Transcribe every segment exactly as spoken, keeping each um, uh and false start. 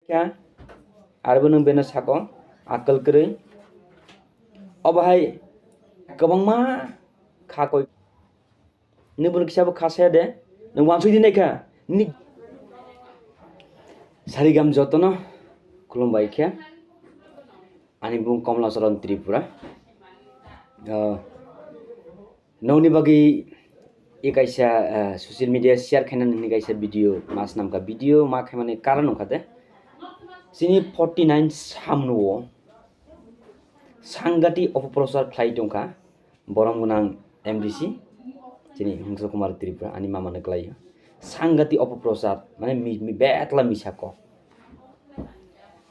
kha, arbo nwng beno sako, akal kwrwi. Obo hai kwbangma kha koi. Nwng bono kisa bo kha saya de, nwng wansuk di nai kha. Ni sarigam jotono khulumbai khe. Ani bung Komla Charan Tripura. Ah, nokni bagwi e kaisa, ah, social media share khaina nini kaisa video ma swnam kha. Video ma khaimani karon wngkha de. Chini forty nine samno o sangati opoprochar khlai tongkha. Borom gwnang M D C, chini Hongso Kumar Tripura, ani mama no kwlai o. Sangati opoprochar, mane mi-, mi-, betla misa kok.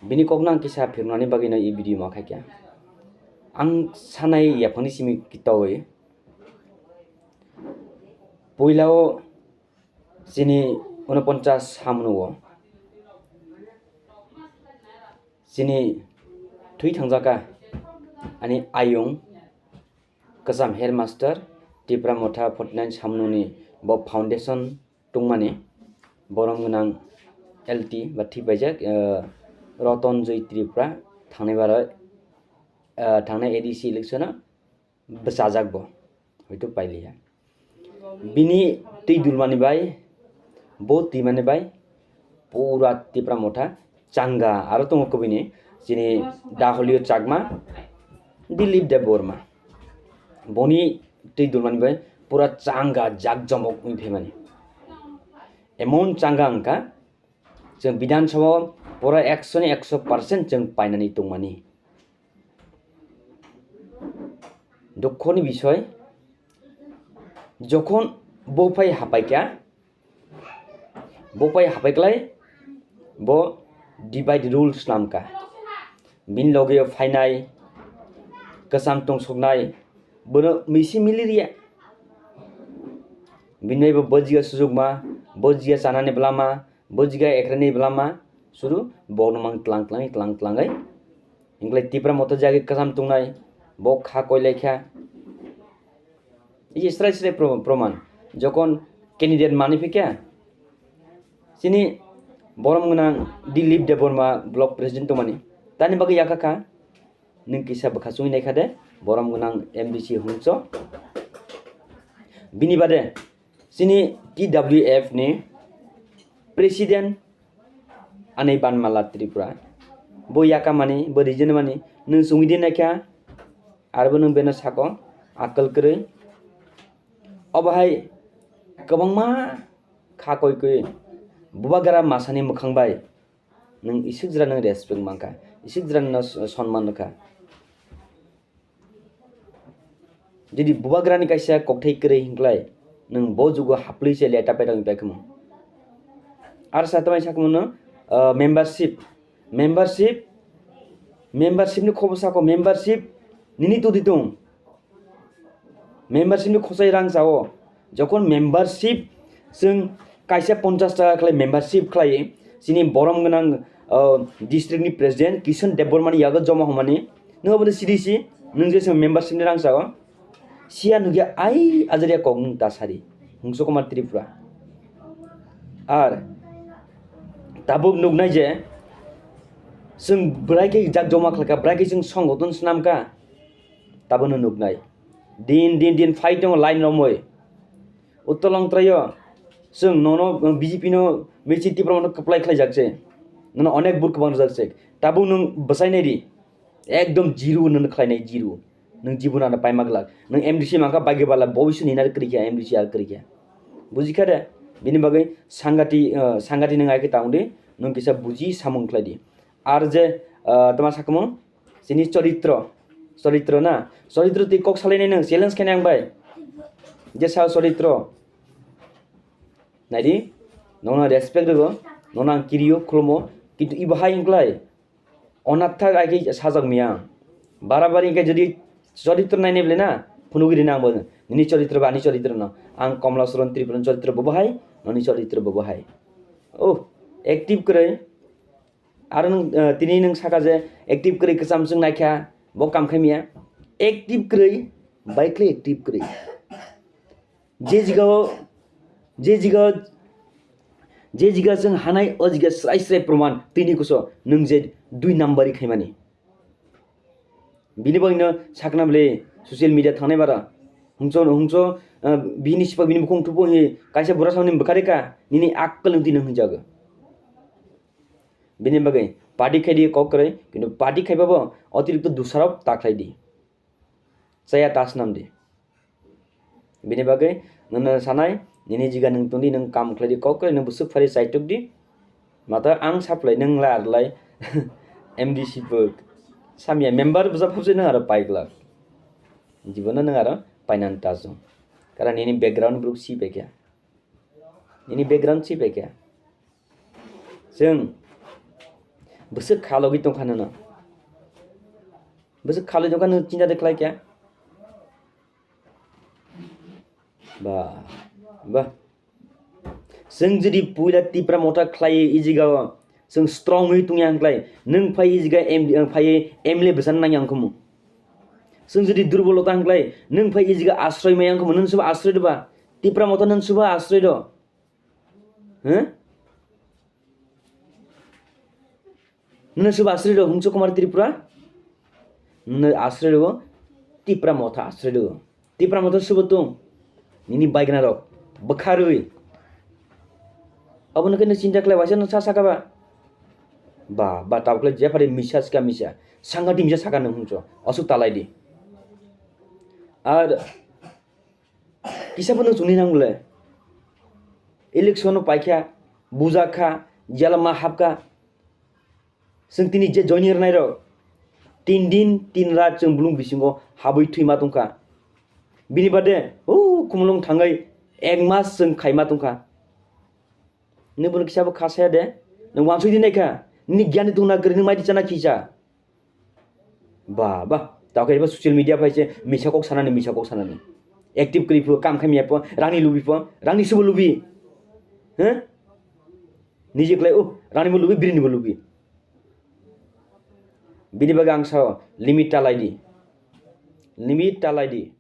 Bini kok no ang kisa phirnani bagwi no e video ma khaikha. Ang sanai yaphangni simi kitaui. Puila o chini unoponchas samno o. Chini thwi thangjaka ani ayung kwcham headmaster Tipra Motha forty nine samnoni bo foundation tungmani borom gwnang L T ba thik paijak, eh, Roton Joy Tripura thangnai baro, eh, thangnai A D C election o bwchajak bo, hoito pailiya. Bini twi dulmani bai, bo twimani bai, pura Tipra Motha changa, aro tongo kubini chini Daholio Chakma, Dilip Debbarma. Boni twi dulmani bai pura changa jak jomok wngwi phaimani. Emon changa wngkha, chwng Bidhan Sabha o pura ekso ni ekso percent chwng painani tongmani. Dukhoni bisoi, jokhon bo phai hapaikha, bo phai hapaiklai, bo divide rule swnamkha. Bini loge phainai, kwcham tongsuknai, bono misi miliriya. Bini bai bo bojia sujukma, bojia chanani bwlama, bojia ekrani bwlama, suru bokno mang tlang tlang tlang tlangai. Hinklai Tipra Motha jagwi kwcham tongnai, bo kha koilaikha. Iji srai srai pro-, proman. Jokon candidate mani phikha, chini borom gwnang Dilip Debbarma block president tongmani. Tani bagwi yakha kha, nwng kisa bwkha chungwi naikha de, borom gwnang M D C Hongso. Bini bade, chini T W F ni president Ani Banmala Tripura. Bo yakamani, bo rijinmani, nwng chungwi di naikha, arbo nwng beno sako, akal kwrwi. Obo hai kwbangma kha koi koi, bubagra masani mwkhang bai, nwng isuk jra nwng respect mankha, isuk jra nwng sonman rwkha. Jodi bubagrani kaisa kokthai kwrwi hinklai, nwng bo jugo haplwi se leta peta wngwi paikha mung. Ar sa tamai sakha mano, ah, membership. Membership, membership ni khobo sako, membership nini tudi tung. Membership ni khosai rang sao. Jokon membership chwng kaisa ponchas taka khlai membership khlai, chini borom gwnang, ah, district ni president Kishon Debbarma ni yago joma hwnmani, nwng obo sidi si, nwng je chwng membership ni rang sao. Siya nukya ai ajaria kok nwng ta sari, Hongso Kumar Tripura. Ar tabuk nuknai je, chwng bwrai khe jak joma khlaikha, bwrai khe chwng songgoton swnamkha, tabukno nuknai. Din, din, din phai tongo line romwi. Uttor Longtraio chwng nono, B J P no miching Tipra Motha kwplai khlaijak se. Nono onek vote kwbang rwjak se. Tabuk nwng bwsai nai di. Ekdom zero nono khlainai, zero. Nwng jibon ano paima glak. Nwng M D C mankha bagwi bala bobiswt ni nari kwrwi kha, M D C ar kwrwi kha. Buji kha de? Bini bagwi sangati, uh, sangati nwng ai khe tang di. Nwng kisa buji samung khlai di. Ar je, uh, tama sakamo, chini choritro, choritro na, choritro twi kok salainai nwng, challenge khainai ang bai. Je sao choritro. Naidi, nono respect rwgo, nono ang kirio, khulumo, kintu ibo hai wngklai. Onathak ai khe sajak miya. Barabari khe jodi choritro nainai bole na, phunugwi rina ang bo. Nini choritro ba ani choritro no. Ang Komla Soron Tripura ni choritro bo bo hai, noni choritro bo bo hai. Oh, active kwrwi. Aro nwng, eh, tini nwng saka je active kwrwi kwcham chwng naikha, bo kam khai miya. Active kwrwi, bai khlai active kwrwi. Je jigao, je jigao, Je jiga chwng hanai, o jiga srai srai proman tini kuso nwng je dui nambari khaimani. Bini bagwino sakna bwle social media thangnai bara. Hungso, hungso, ah, bini sipak bini bukhung thupo hi kaisa bura samni bwkha reka, nini akkel wngtwi nwng hwnjago. Bini bagwi party khai di kok kwrwi, kintu party khai babo otirikto dusarok ta khlai di. Chaya ta swnam di. Bini bagwi nwng sanai, nini jiga nwng tongdi, nwng kam khlai di, kok kwrwi nwng bwswk phari chaitok di. Mata ang saplai nwng lai ar lai M D C bwk. Samya member bwsa phobse nwng aro pai glak. Jibono nwng aro painani tajo. Karon nini background bwrwk si pai kha. Nini background si pai kha. Chwng bwswk kha logi tongkha nono. Bwswk kha logi tongkha nwng chinta de khlai kha. Ba, ba. Chwng jodi puila Tipra Motha khlai i jiga o chwng strong wi tungya hwnkhlai nwng phai i jiga M D, phai M L A bwsan nangya wngkhamu. Chwng jodi durbolota hwnkhlai nwng phai i jiga asroi maya wngkhamu, nwng suba asroi do ba? Tipra Motha nwng suba asroi do? Huh? Nwng suba asroi do, Hungso Kumar Tripura? Nwng asroi do, Tipra Motha asroi do. Tipra Motha subo tong. Nini baigna rok bwkharwi. Abo nwng khe nwng chinta khlai waisa nwng sa saka ba? Ba, ba, tabuk le jephari misa sika misa. Sangati misa saka nwng Hungso. Asuk talai di. Ar kisa phano chungni nang le. Election no paikha, bujak kha, jela ma hapkha. Chwng tini je joining rwnai rok, tin din, tin rat chwng bulung bisingo habwi thwima tongkha. Bini bade, o Khumulwng thangwi ek mas chwng khaima tongkha. Nini bono kisa bo kha saya de, nwng wansuk di naikha, nini giyan ni tungna kwrwi, nwng mai di chana kisa. Ba, ba, tao khe social media phai se misa kok sanani, misa kok sanani. Active kwrwi pho, kam khaimya pho, rangni lubi pho, rangni subo lubi. Huh? Niji khlai, oh, rangni bo lubi, birini bo lubi. Bini bagwi ang sao, limit ta lai di. Limit ta lai di.